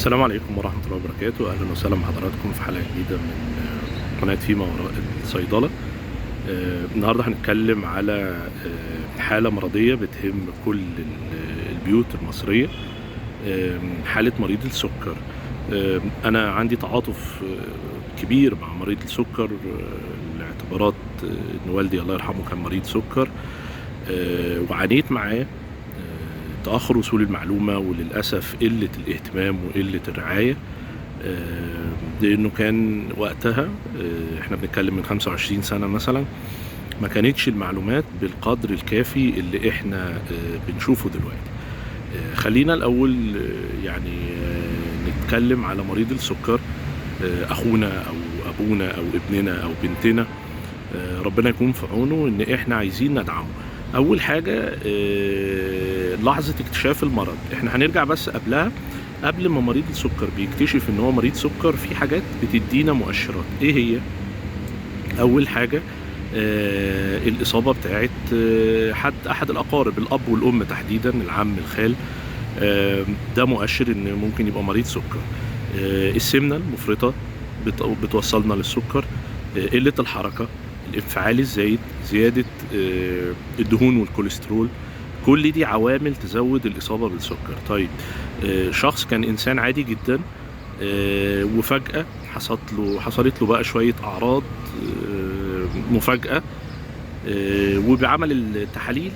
السلام عليكم ورحمة الله وبركاته. أهلا وسهلا بحضراتكم في حلقة جديدة من قناة فيما وراء الصيدلة. النهاردة هنتكلم على حالة مرضية بتهم كل البيوت المصرية، حالة مريض السكر. أنا عندي تعاطف كبير مع مريض السكر، لاعتبارات إن والدي الله يرحمه كان مريض سكر، وعانيت معاه تأخر وصول المعلومة وللأسف قلة الاهتمام وقلة الرعاية، لأنه كان وقتها احنا بنتكلم من 25 سنة مثلا، ما كانتش المعلومات بالقدر الكافي اللي احنا بنشوفه دلوقتي. خلينا الأول يعني نتكلم على مريض السكر، أخونا أو أبونا أو ابننا أو بنتنا، ربنا يكون في عونه إن احنا عايزين ندعمه. أول حاجة لحظة اكتشاف المرض، احنا هنرجع بس قبلها، قبل ما مريض السكر بيكتشف ان هو مريض سكر في حاجات بتدينا مؤشرات. ايه هي؟ اول حاجة الإصابة بتاعت حد أحد الأقارب، الأب والأم تحديدا، العم الخال، ده مؤشر ان ممكن يبقى مريض سكر. السمنة المفرطة بتوصلنا للسكر، قلة الحركة، الانفعال الزايد، زيادة الدهون والكوليسترول، كل دي عوامل تزود الإصابة بالسكر. طيب شخص كان إنسان عادي جدا، وفجأة حصلت له بقى شوية أعراض مفاجأة، وبعمل التحاليل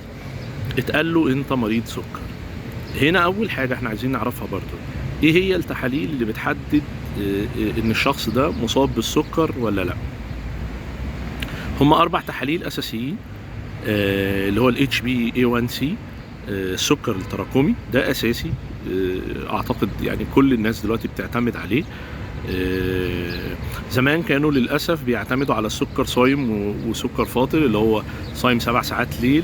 اتقال له أنت مريض سكر. هنا أول حاجة احنا عايزين نعرفها برضو، إيه هي التحاليل اللي بتحدد إن الشخص ده مصاب بالسكر ولا لأ؟ هما 4 تحاليل أساسيين، اللي هو ال HbA1c، السكر التراكمي، ده أساسي، أعتقد يعني كل الناس دلوقتي بتعتمد عليه. زمان كانوا للأسف بيعتمدوا على السكر صايم وسكر فاطر، اللي هو صايم 7 ساعات ليل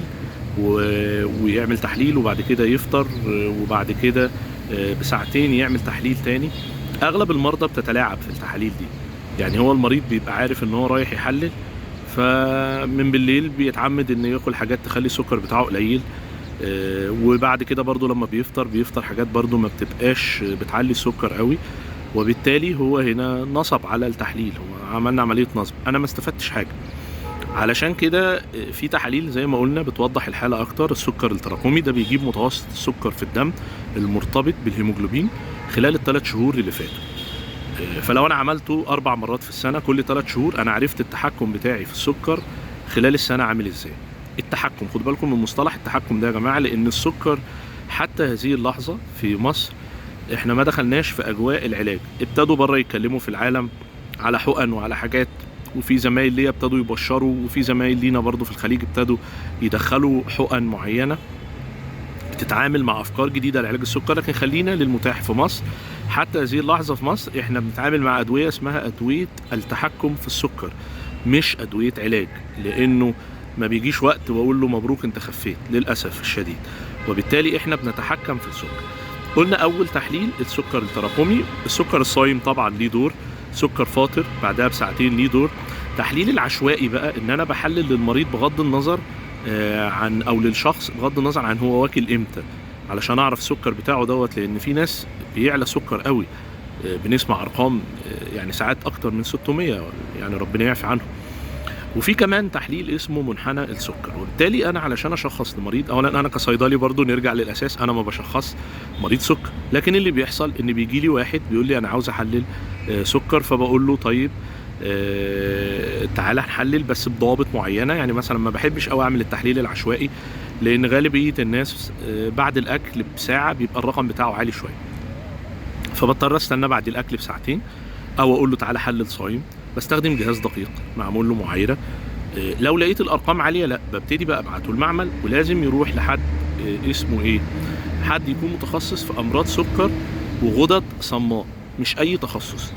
ويعمل تحليل وبعد كده يفطر، وبعد كده بساعتين يعمل تحليل تاني. أغلب المرضى بتتلاعب في التحاليل دي، يعني هو المريض بيبقى عارف إن هو رايح يحلل، فمن بالليل بيتعمد إنه ياكل حاجات تخلي السكر بتاعه قليل، وبعد كده برضو لما بيفطر بيفطر حاجات برضو ما بتبقاش بتعلي السكر قوي، وبالتالي هو هنا نصب على التحليل، هو عملنا عملية نصب، أنا ما استفدتش حاجة. علشان كده في تحاليل زي ما قلنا بتوضح الحالة أكتر. السكر التراكمي ده بيجيب متوسط السكر في الدم المرتبط بالهيموجلوبين خلال ال3 شهور اللي فاتوا، فلو أنا عملته 4 مرات في السنة كل 3 شهور، أنا عرفت التحكم بتاعي في السكر خلال السنة عامل إزاي. التحكم، خدوا بالكم من مصطلح التحكم ده يا جماعة، لأن السكر حتى هذه اللحظة في مصر احنا ما دخلناش في أجواء العلاج. ابتدوا بره يتكلموا في العالم على حقن وعلى حاجات، وفي زمايل ليا ابتدوا يبشروا، وفي زمايل لينا برضو في الخليج ابتدوا يدخلوا حقن معينة بتتعامل مع أفكار جديدة لعلاج السكر. لكن خلينا للمتاح في مصر حتى هذه اللحظة. في مصر احنا بنتعامل مع أدوية اسمها أدوية التحكم في السكر، مش أدوية علاج، لأنه ما بيجيش وقت واقول له مبروك انت خفيت، للأسف الشديد. وبالتالي احنا بنتحكم في السكر. قلنا أول تحليل السكر التراكمي، السكر الصايم طبعا ليه دور، سكر فاطر بعدها بساعتين ليه دور. تحليل العشوائي بقى ان انا بحلل للمريض بغض النظر عن، او للشخص بغض النظر عن هو واكل امتى، علشان اعرف السكر بتاعه دوت، لان في ناس بيعلى سكر قوي، بنسمع ارقام يعني ساعات اكتر من 600، يعني ربنا يعفي عنهم. وفي كمان تحليل اسمه منحنى السكر. وبالتالي انا علشان اشخص لمريض، اولا انا كصيدلي برضو نرجع للاساس، انا ما بشخص مريض سكر، لكن اللي بيحصل ان بيجي لي واحد بيقول لي انا عاوز احلل سكر، فبقول له طيب تعالى نحلل بس بضوابط معينة. يعني مثلا ما بحبش قوي اعمل التحليل العشوائي، لان غالبية الناس بعد الاكل بساعة بيبقى الرقم بتاعه عالي شوية، فبضطر استنى بعد الاكل بساعتين، او اقول له تعالى حلل صايم. بستخدم جهاز دقيق معمول له معايره، لو لقيت الارقام عالية لا ببتدي بقى ابعته المعمل، ولازم يروح لحد اسمه ايه، حد يكون متخصص في امراض سكر وغدد صماء، مش اي تخصص،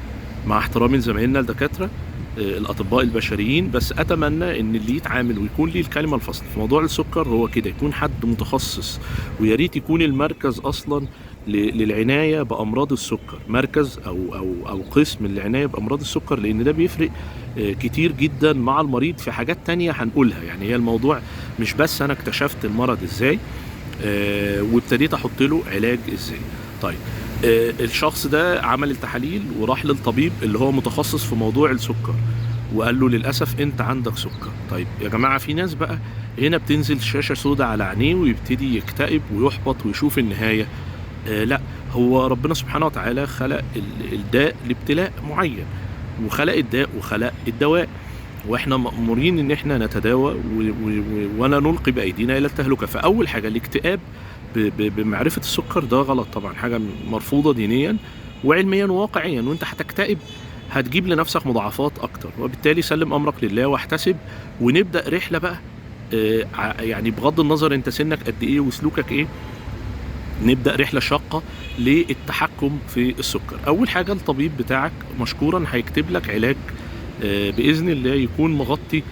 مع احترامي لزمايلنا الدكاترة الاطباء البشريين، بس اتمنى ان اللي يتعامل ويكون ليه الكلمة الفاصلة في موضوع السكر هو كده، يكون حد متخصص، ويا ريت يكون المركز اصلا للعنايه بامراض السكر، مركز او او او قسم للعنايه بامراض السكر، لان ده بيفرق كتير جدا مع المريض في حاجات تانية هنقولها. يعني هي الموضوع مش بس انا اكتشفت المرض ازاي، وابتديت احط له علاج ازاي. طيب الشخص ده عمل التحاليل وراح للطبيب اللي هو متخصص في موضوع السكر وقال له للأسف أنت عندك سكر. طيب يا جماعة، في ناس بقى هنا بتنزل شاشة سوداء على عينيه ويبتدي يكتئب ويحبط ويشوف النهاية. لا، هو ربنا سبحانه وتعالى خلق الداء لابتلاء معين، وخلق الداء وخلق الدواء، واحنا مأمورين ان احنا نتداوى ولا نلقي بايدينا الى التهلكة. فاول حاجة الاكتئاب بمعرفة السكر ده غلط طبعا، حاجة مرفوضة دينيا وعلميا وواقعيا، وانت هتكتئب هتجيب لنفسك مضاعفات اكتر، وبالتالي سلم امرك لله واحتسب، ونبدا رحله بقى. يعني بغض النظر انت سنك قد ايه وسلوكك ايه، نبدا رحله شاقه للتحكم في السكر. اول حاجة الطبيب بتاعك مشكورا هيكتب لك علاج باذن الله يكون مغطي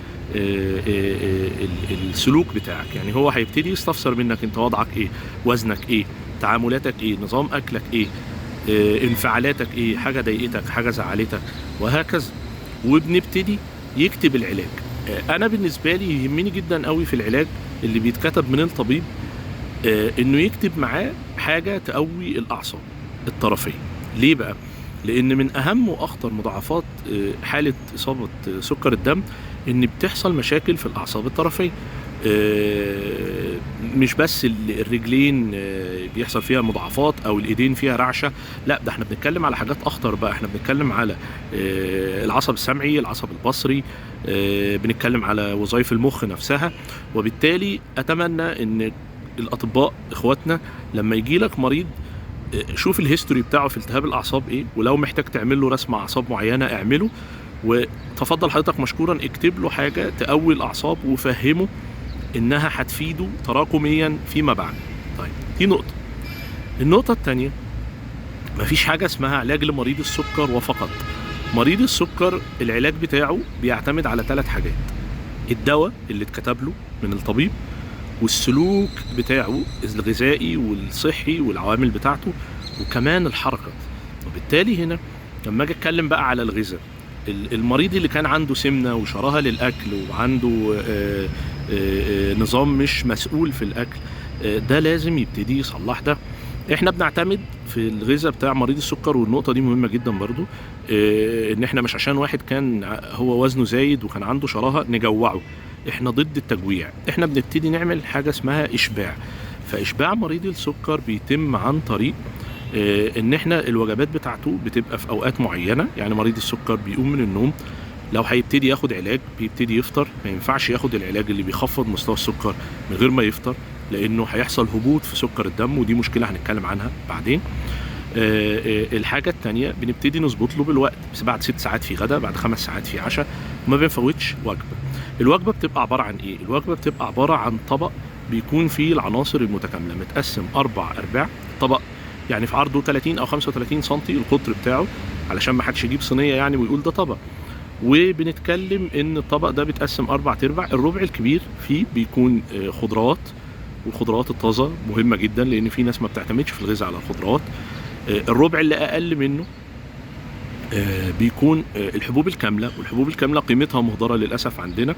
السلوك بتاعك. يعني هو هيبتدي يستفسر منك انت وضعك ايه، وزنك ايه، تعاملاتك ايه، نظام اكلك ايه، انفعالاتك ايه، حاجة ضايقتك، حاجة زعلتك، وهكذا. وبنبتدي يكتب العلاج. انا بالنسبة لي يهمني جدا قوي في العلاج اللي بيتكتب من الطبيب انه يكتب معاه حاجة تقوي الاعصاب الطرفيه. ليه بقى؟ لان من اهم واخطر مضاعفات حاله اصابه سكر الدم ان بتحصل مشاكل في الاعصاب الطرفيه. مش بس الرجلين بيحصل فيها مضاعفات او الايدين فيها رعشه، لا ده احنا بنتكلم على حاجات اخطر بقى. احنا بنتكلم على العصب السمعي، العصب البصري، بنتكلم على وظائف المخ نفسها. وبالتالي اتمنى ان الاطباء اخواتنا لما يجي لك مريض شوف ال history بتاعه في التهاب الاعصاب ايه، ولو محتاج تعمل له رسم اعصاب معينة اعمله، وتفضل حضرتك مشكورا اكتب له حاجة تقوي الاعصاب وفهمه انها هتفيده تراكميا فيما بعد. طيب دي نقطة. النقطة الثانية، مفيش حاجة اسمها علاج لمريض السكر وفقط. مريض السكر العلاج بتاعه بيعتمد على 3 حاجات: الدواء اللي اتكتب له من الطبيب، والسلوك بتاعه الغذائي والصحي والعوامل بتاعته، وكمان الحركة. وبالتالي هنا لما اجي اتكلم بقى على الغذاء، المريض اللي كان عنده سمنة وشراهة للأكل وعنده نظام مش مسؤول في الأكل، ده لازم يبتدي يصلح ده. احنا بنعتمد في الغذاء بتاع مريض السكر، والنقطة دي مهمة جدا برضو، ان احنا مش عشان واحد كان هو وزنه زايد وكان عنده شراهة نجوعه. احنا ضد التجويع، احنا بنبتدي نعمل حاجة اسمها إشباع. فإشباع مريض السكر بيتم عن طريق ان احنا الوجبات بتاعته بتبقى في اوقات معينة. يعني مريض السكر بيقوم من النوم، لو هيبتدي ياخد علاج بيبتدي يفطر. ما ينفعش ياخد العلاج اللي بيخفض مستوى السكر من غير ما يفطر، لانه هيحصل هبوط في سكر الدم، ودي مشكلة هنتكلم عنها بعدين. الحاجة الثانية بنبتدي نظبط له بالوقت، بس بعد 6 ساعات في غدا، بعد 5 ساعات في عشاء، وما بنفوتش وجبة. الوجبة بتبقى عبارة عن ايه؟ الوجبة بتبقى عبارة عن طبق بيكون فيه العناصر المتكاملة، متقسم 4 أرباع. طبق يعني في عرضه 30 او 35 سم القطر بتاعه، علشان ما حدش يجيب صينية يعني ويقول ده طبق. وبنتكلم ان الطبق ده بيتقسم 4 ارباع. الربع الكبير فيه بيكون خضروات، والخضروات الطازه مهمة جدا لان في ناس ما بتعتمدش في الغذاء على الخضروات. الربع اللي اقل منه بيكون الحبوب الكاملة، والحبوب الكاملة قيمتها مهدره للاسف عندنا.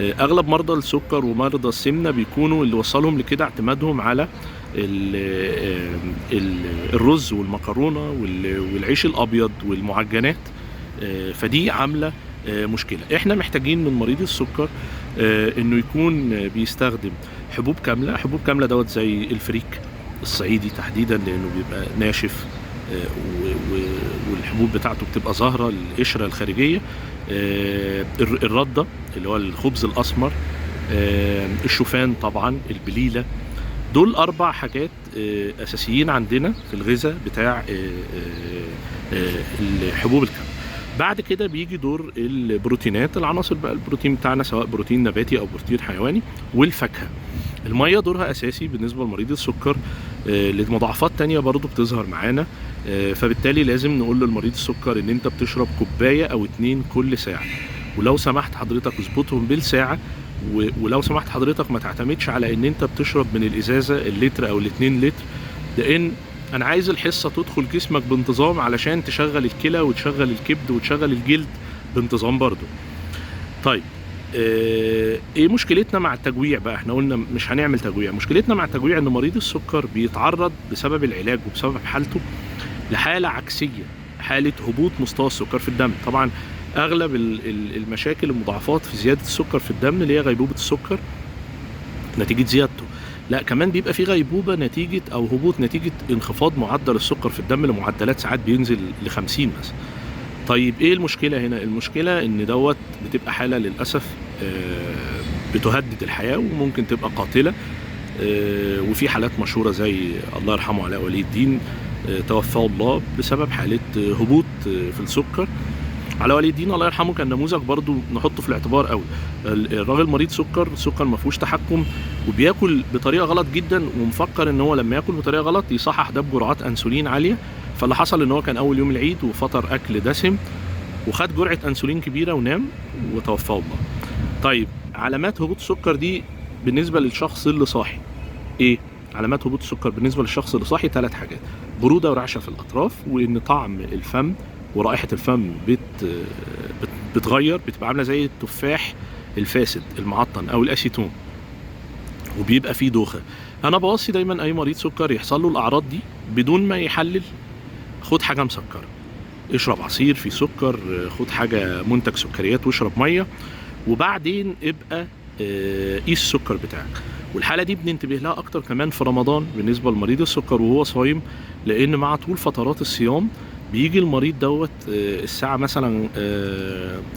اغلب مرضى السكر ومرضى السمنة بيكونوا اللي وصلهم لكده اعتمادهم على الرز والمكرونه والعيش الابيض والمعجنات، فدي عامله مشكلة. احنا محتاجين من مريض السكر انه يكون بيستخدم حبوب كاملة. حبوب كاملة دوت زي الفريك الصعيدي تحديدا، لانه بيبقى ناشف والحبوب بتاعته بتبقى ظاهره القشرة الخارجية، الردة اللي هو الخبز الاسمر، الشوفان طبعا، البليله. دول 4 حاجات اساسيين عندنا في الغذاء بتاع الحبوب الكاملة. بعد كده بيجي دور البروتينات، العناصر بقى البروتين بتاعنا سواء بروتين نباتي او بروتين حيواني، والفاكهه. المية دورها اساسي بالنسبة لمريض السكر، لمضاعفات تانية برضو بتظهر معانا، فبالتالي لازم نقول للمريض السكر ان انت بتشرب كوباية او 2 كل ساعة، ولو سمحت حضرتك اظبطهم بالساعة، ولو سمحت حضرتك ما تعتمدش على ان انت بتشرب من الازازه اللتر او ال2 لتر، لان انا عايز الحصة تدخل جسمك بانتظام علشان تشغل الكلى وتشغل الكبد وتشغل الجلد بانتظام برضو. طيب ايه مشكلتنا مع التجويع بقى؟ احنا قلنا مش هنعمل تجويع. مشكلتنا مع التجويع ان مريض السكر بيتعرض بسبب العلاج وبسبب حالته لحاله عكسية، حاله هبوط مستوى السكر في الدم. طبعا اغلب المشاكل المضاعفات في زيادة السكر في الدم اللي هي غيبوبة السكر نتيجة زيادته، لا كمان بيبقى في غيبوبة نتيجة او هبوط نتيجة انخفاض معدل السكر في الدم لمعدلات ساعات بينزل ل 50 مثلا. طيب ايه المشكلة هنا؟ المشكلة ان دوت بتبقى حاله للاسف بتهدد الحياة وممكن تبقى قاتله. وفي حالات مشهورة زي الله يرحمه علاء ولي الدين، توفاه الله بسبب حاله هبوط في السكر. علاء ولي الدين الله يرحمه كان نموذج برضو نحطه في الاعتبار قوي. الراجل مريض سكر، سكر ما فيهوش تحكم، وبياكل بطريقة غلط جدا، ومفكر ان هو لما ياكل بطريقة غلط يصحح ده بجرعات انسولين عالية. فاللي حصل ان هو كان اول يوم العيد وفطر اكل دسم وخد جرعة انسولين كبيرة ونام وتوفاه الله. طيب علامات هبوط السكر دي بالنسبة للشخص اللي صاحي ايه؟ علامات هبوط السكر بالنسبة للشخص اللي صاحي 3 حاجات: برودة ورعشه في الاطراف، وان طعم الفم ورائحة الفم بتغير، بتبقى عامله زي التفاح الفاسد المعطن او الاسيتون، وبيبقى فيه دوخه. انا بوصي دايما اي مريض سكر يحصل له الاعراض دي بدون ما يحلل، خد حاجة مسكره، اشرب عصير فيه سكر، خد حاجة منتج سكريات واشرب مية، وبعدين ابقى قيس السكر بتاعك. والحالة دي بننتبه لها اكتر كمان في رمضان بالنسبة لمريض السكر وهو صايم، لان مع طول فترات الصيام بيجي المريض دوت الساعة مثلا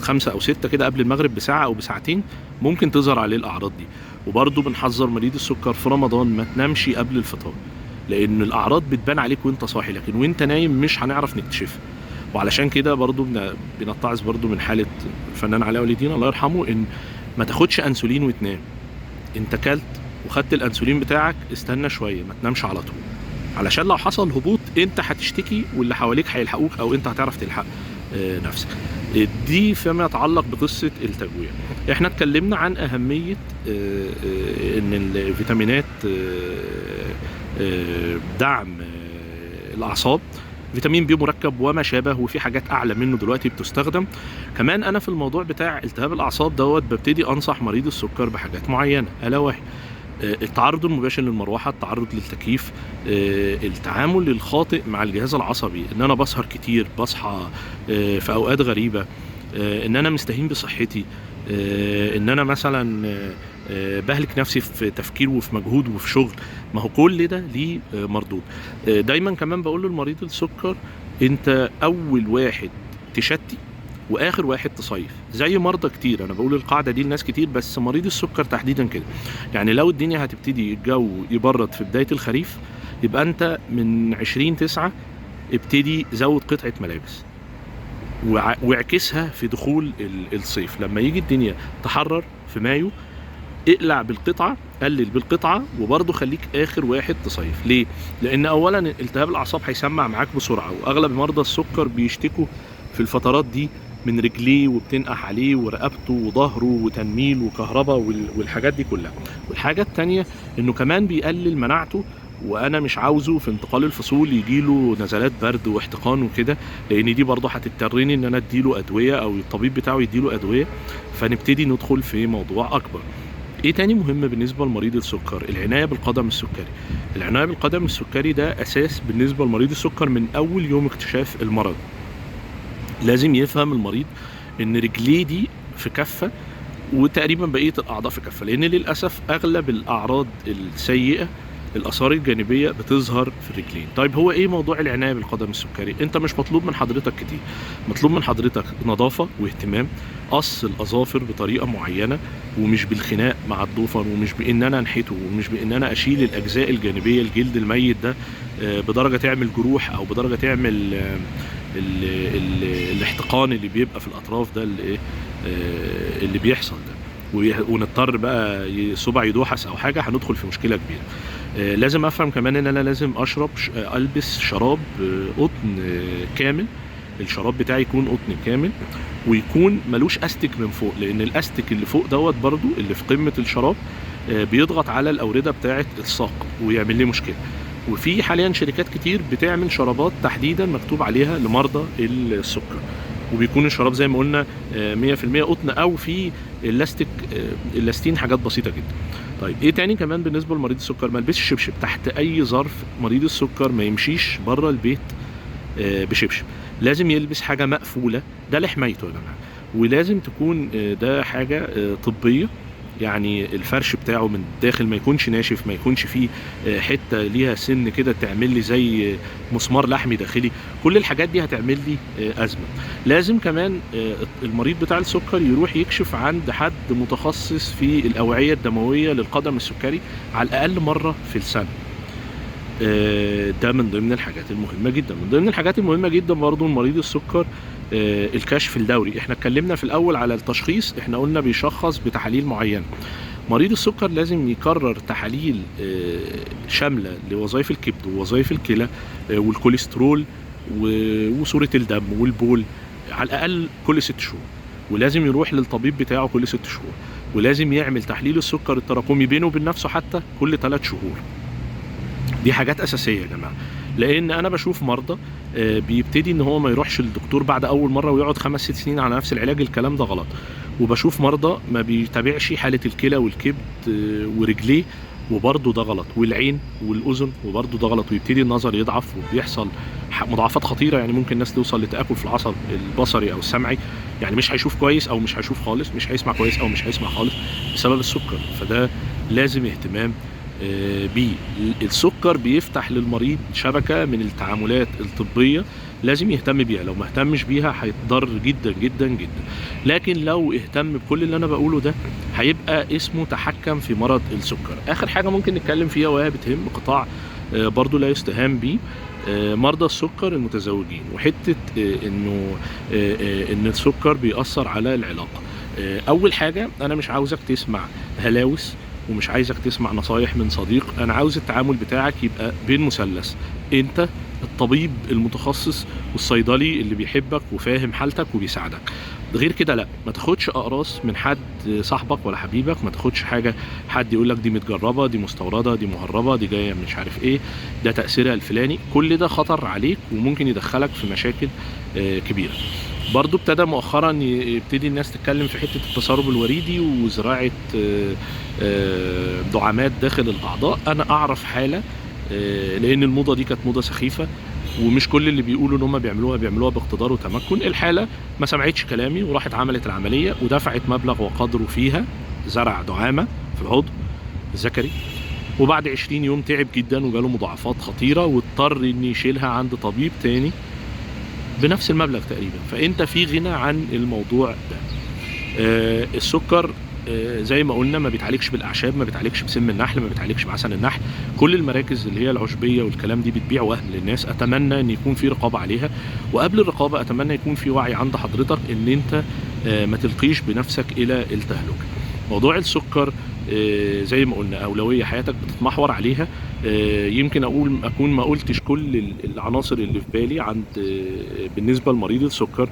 5 أو 6 كده قبل المغرب بساعة أو بساعتين ممكن تظهر عليه الأعراض دي. وبرضه بنحذر مريض السكر في رمضان ما تنامش قبل الفطار، لأن الأعراض بتبان عليك وأنت صاحي، لكن وأنت نايم مش هنعرف نكتشفها. وعلشان كده برضه بنتعظ برضه من حالة الفنان علاء ولي الدين الله يرحمه، إن ما تاخدش أنسولين وتنام. أنت كلت وخدت الأنسولين بتاعك، استنى شوية، ما تنامش على طول، علشان لو حصل هبوط انت هتشتكي واللي حواليك هيلحقوك او انت هتعرف تلحق نفسك. دي فيما يتعلق بقصة التجويع. احنا اتكلمنا عن اهمية ان الفيتامينات دعم الاعصاب، فيتامين بي مركب وما شابه، وفي حاجات اعلى منه دلوقتي بتستخدم. كمان انا في الموضوع بتاع التهاب الاعصاب دوت ببتدي انصح مريض السكر بحاجات معينة، الا وهي التعرض المباشر للمروحه، التعرض للتكييف، التعامل الخاطئ مع الجهاز العصبي، ان انا بسهر كتير، بصحى في اوقات غريبة، ان انا مستهين بصحتي، ان انا مثلا بهلك نفسي في تفكير وفي مجهود وفي شغل. ما هو كل ده ليه مردود. دايما كمان بقول للمريض السكر انت اول واحد تشتي واخر واحد تصيف، زي مرضى كتير. انا بقول القاعدة دي لناس كتير، بس مريض السكر تحديدا كده. يعني لو الدنيا هتبتدي الجو يبرد في بداية الخريف، يبقى انت من 20/9 ابتدي زود قطعه ملابس واعكسها في دخول الصيف. لما يجي الدنيا تحرر في مايو، اقلع بالقطعه، قلل بالقطعه، وبرضه خليك اخر واحد تصيف. ليه؟ لان اولا التهاب الاعصاب هيسمع معاك بسرعة، واغلب مرضى السكر بيشتكوا في الفترات دي من رجليه وبتنقح عليه ورقبته وظهره وتنميل وكهرباء والحاجات دي كلها. والحاجة التانية انه كمان بيقلل مناعته، وانا مش عاوزه في انتقال الفصول يجيله نزلات برد واحتقان وكده، لان دي برضه هتضطرني ان انا اديله ادوية او الطبيب بتاعه يديله ادوية، فنبتدي ندخل في موضوع اكبر. ايه تاني مهم بالنسبة لمريض السكر؟ العناية بالقدم السكري. العناية بالقدم السكري ده اساس بالنسبة لمريض السكر من اول يوم اكتشاف المرض. لازم يفهم المريض ان رجليه دي في كفه وتقريبا بقية الاعضاء في كفه، لان للاسف اغلب الاعراض السيئة الاثار الجانبية بتظهر في الرجلين. طيب هو ايه موضوع العناية بالقدم السكري؟ انت مش مطلوب من حضرتك كتير، مطلوب من حضرتك نظافة واهتمام، قص الاظافر بطريقة معينة، ومش بالخناق مع الضفر، ومش بان انا انحته، ومش بان انا اشيل الاجزاء الجانبية الجلد الميت ده بدرجة تعمل جروح او بدرجة تعمل ال ال الاحتقان اللي بيبقى في الاطراف ده اللي بيحصل ده، ونضطر بقى صبع يدوحس او حاجة، هندخل في مشكلة كبيرة. لازم افهم كمان ان انا لازم اشرب البس شراب قطن كامل، الشراب بتاعي يكون قطن كامل ويكون ملوش استك من فوق، لان الاستك اللي فوق دوت برضو اللي في قمة الشراب بيضغط على الاورده بتاعه الساق ويعمل لي مشكلة. وفي حاليا شركات كتير بتعمل شرابات تحديدا مكتوب عليها لمرضى السكر، وبيكون الشراب زي ما قلنا 100% قطن او في اللاستيك، اللاستين، حاجات بسيطة جدا. طيب ايه تاني كمان بالنسبة لمريض السكر؟ ما يلبسش شبشب تحت اي ظرف. مريض السكر ما يمشيش بره البيت بشبشب، لازم يلبس حاجة مقفولة، ده لحمايته يا جماعة. ولازم تكون ده حاجة طبية، يعني الفرش بتاعه من الداخل ما يكونش ناشف، ما يكونش فيه حتة ليها سن كده تعمل لي زي مسمار لحمي داخلي. كل الحاجات دي هتعمل لي ازمة. لازم كمان المريض بتاع السكر يروح يكشف عند حد متخصص في الاوعية الدموية للقدم السكري على الاقل مرة في السنة. ده من ضمن الحاجات المهمة جدا. من ضمن الحاجات المهمة جدا برضو المريض السكر الكشف الدوري. احنا اتكلمنا في الاول على التشخيص، احنا قلنا بيشخص بتحاليل معينة. مريض السكر لازم يكرر تحاليل شاملة لوظائف الكبد ووظائف الكلى والكوليسترول وصوره الدم والبول على الاقل كل 6 شهور، ولازم يروح للطبيب بتاعه كل 6 شهور، ولازم يعمل تحليل السكر التراكمي بينه وبين نفسه حتى كل 3 شهور. دي حاجات اساسية يا جماعة، لان انا بشوف مرضى بيبتدي ان هو ما يروحش للدكتور بعد اول مرة ويقعد 5 6 سنين على نفس العلاج، الكلام ده غلط. وبشوف مرضى ما بيتابعش حاله الكلى والكبد ورجليه، وبرضه ده غلط، والعين والاذن وبرضه ده غلط، ويبتدي النظر يضعف وبيحصل مضاعفات خطيرة. يعني ممكن الناس توصل لتاكل في العصب البصري او السمعي، يعني مش هيشوف كويس او مش هيشوف خالص، مش هيسمع كويس او مش هيسمع خالص بسبب السكر. فده لازم اهتمام بيه. السكر بيفتح للمريض شبكة من التعاملات الطبية لازم يهتم بيها، لو ما اهتمش بيها هيتضر جدا جدا جدا. لكن لو اهتم بكل اللي انا بقوله ده هيبقى اسمه تحكم في مرض السكر. اخر حاجة ممكن نتكلم فيها وهي بتهم قطاع برضو لا يستهان بيه، مرضى السكر المتزوجين، وحتة انه ان السكر بيأثر على العلاقة. اول حاجة انا مش عاوزك تسمع هلاوس ومش عايزك تسمع نصايح من صديق، انا عاوز التعامل بتاعك يبقى بين مثلث، انت الطبيب المتخصص والصيدلي اللي بيحبك وفاهم حالتك وبيساعدك. غير كده لا، ما تاخدش اقراص من حد صاحبك ولا حبيبك، ما تاخدش حاجة حد يقول لك دي متجربه، دي مستورده، دي مهربه، دي جاية مش عارف ايه، ده تاثيرها الفلاني. كل ده خطر عليك وممكن يدخلك في مشاكل كبيرة. برضو ابتدى مؤخرا يبتدي الناس تتكلم في حتة التسرب الوريدي وزراعه دعامات داخل الاعضاء. انا اعرف حاله، لان الموضة دي كانت موضة سخيفة ومش كل اللي بيقولوا ان هم بيعملوها بيعملوها باقتدار وتمكن. الحالة ما سمعتش كلامي وراحت عملت العملية ودفعت مبلغ وقدره فيها، زرع دعامة في العضو الذكري، وبعد 20 يوم تعب جدا وجاله مضاعفات خطيرة واضطر ان يشيلها عند طبيب تاني بنفس المبلغ تقريبا. فانت في غنى عن الموضوع ده. السكر زي ما قلنا ما بيتعالجش بالاعشاب، ما بيتعالجش بسم النحل، ما بيتعالجش بعسل النحل. كل المراكز اللي هي العشبيه والكلام دي بتبيع وهم للناس. اتمنى ان يكون في رقابه عليها، وقبل الرقابة اتمنى يكون في وعي عند حضرتك ان انت ما تلقيش بنفسك الى التهلكة. موضوع السكر زي ما قلنا اولوية حياتك بتتمحور عليها. يمكن اكون ما قلتش كل العناصر اللي في بالي عند بالنسبة لمريض السكر،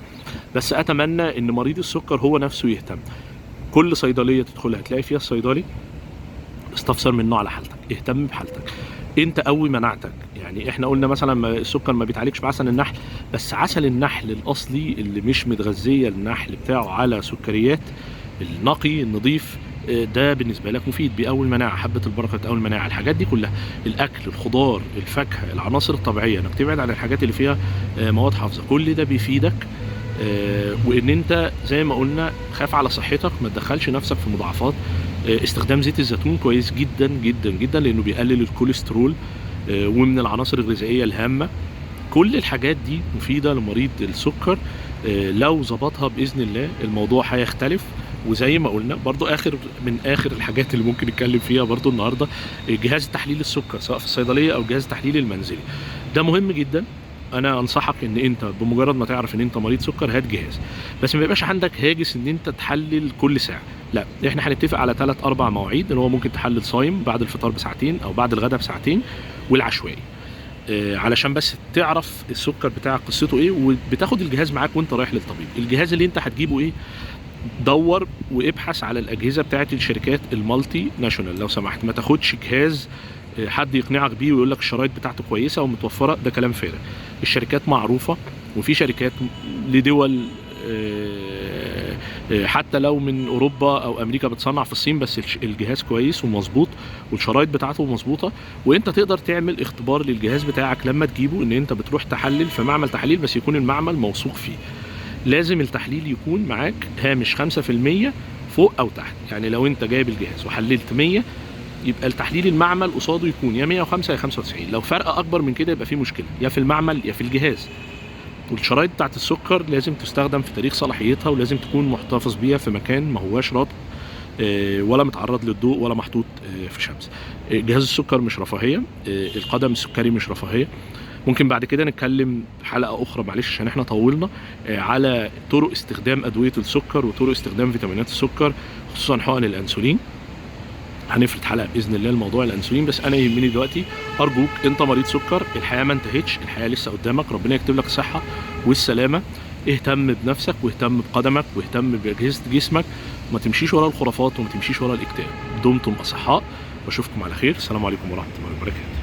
بس اتمنى ان مريض السكر هو نفسه يهتم. كل صيدلية تدخلها تلاقي فيها الصيدلي، استفسر منه على حالتك، اهتم بحالتك، انت قوي مناعتك. يعني احنا قلنا مثلا السكر ما بيتعالجش بعسل النحل، بس عسل النحل الاصلي اللي مش متغذيه النحل بتاعه على سكريات، النقي النظيف ده بالنسبة لك مفيد، بيقوي المناعة، حبه البركة بتقوي المناعة، الحاجات دي كلها، الاكل، الخضار، الفاكهة، العناصر الطبيعية، انك تبعد عن الحاجات اللي فيها مواد حافظه، كل ده بيفيدك. وان انت زي ما قلنا خاف على صحتك، ما تدخلش نفسك في مضاعفات. استخدام زيت الزيتون كويس جدا جدا جدا لانه بيقلل الكوليسترول ومن العناصر الغذائية الهامة. كل الحاجات دي مفيدة لمريض السكر، لو ظبطها باذن الله الموضوع هيختلف. وزي ما قلنا برضو اخر من اخر الحاجات اللي ممكن نتكلم فيها برضو النهارده، جهاز تحليل السكر سواء في الصيدلية او جهاز تحليل المنزلي، ده مهم جدا. انا انصحك ان انت بمجرد ما تعرف ان انت مريض سكر هات جهاز، بس ما يبقاش عندك هاجس ان انت تحلل كل ساعة، لا احنا هنتفق على 3 4 مواعيد، اللي هو ممكن تحلل صايم بعد الفطار بساعتين او بعد الغداء بساعتين، والعشوائي، علشان بس تعرف السكر بتاعك قصته ايه، وبتاخد الجهاز معاك وانت رايح للطبيب. الجهاز اللي انت هتجيبه ايه؟ دور وابحث على الاجهزة بتاعت الشركات ال multinational لو سمحت، ما تاخدش جهاز حد يقنعك بيه ويقول لك الشرايط بتاعته كويسة ومتوفره، ده كلام فارغ. الشركات معروفة، وفي شركات لدول حتى لو من اوروبا او امريكا بتصنع في الصين، بس الجهاز كويس ومظبوط والشرايط بتاعته مظبوطة. وانت تقدر تعمل اختبار للجهاز بتاعك لما تجيبه، ان انت بتروح تحلل في معمل تحاليل، بس يكون المعمل موثوق فيه. لازم التحليل يكون معاك هامش 5% فوق او تحت، يعني لو انت جايب الجهاز وحللت 100 يبقى التحليل المعمل قصاده يكون يا 105 يا 95. لو فرق اكبر من كده يبقى في مشكلة يا في المعمل يا في الجهاز. والشرايط بتاعت السكر لازم تستخدم في تاريخ صلاحيتها، ولازم تكون محتفظ بيها في مكان ما هواش رطب ولا متعرض للضوء ولا محطوط في شمس. جهاز السكر مش رفاهية، القدم السكري مش رفاهية. ممكن بعد كده نتكلم حلقة اخرى، معلش عشان احنا طولنا، على طرق استخدام ادوية السكر وطرق استخدام فيتامينات السكر، خصوصا حقن الانسولين. هنفرد حلقة باذن الله لموضوع الانسولين. بس انا يهمني دلوقتي، ارجوك انت مريض سكر، الحياة ما انتهتش، الحياة لسه قدامك، ربنا يكتب لك الصحة والسلامة. اهتم بنفسك واهتم بقدمك واهتم باجهزه جسمك، وما تمشيش ورا الخرافات وما تمشيش ورا الاكتئاب. دمتم اصحاء، واشوفكم على خير. السلام عليكم ورحمة الله وبركاته.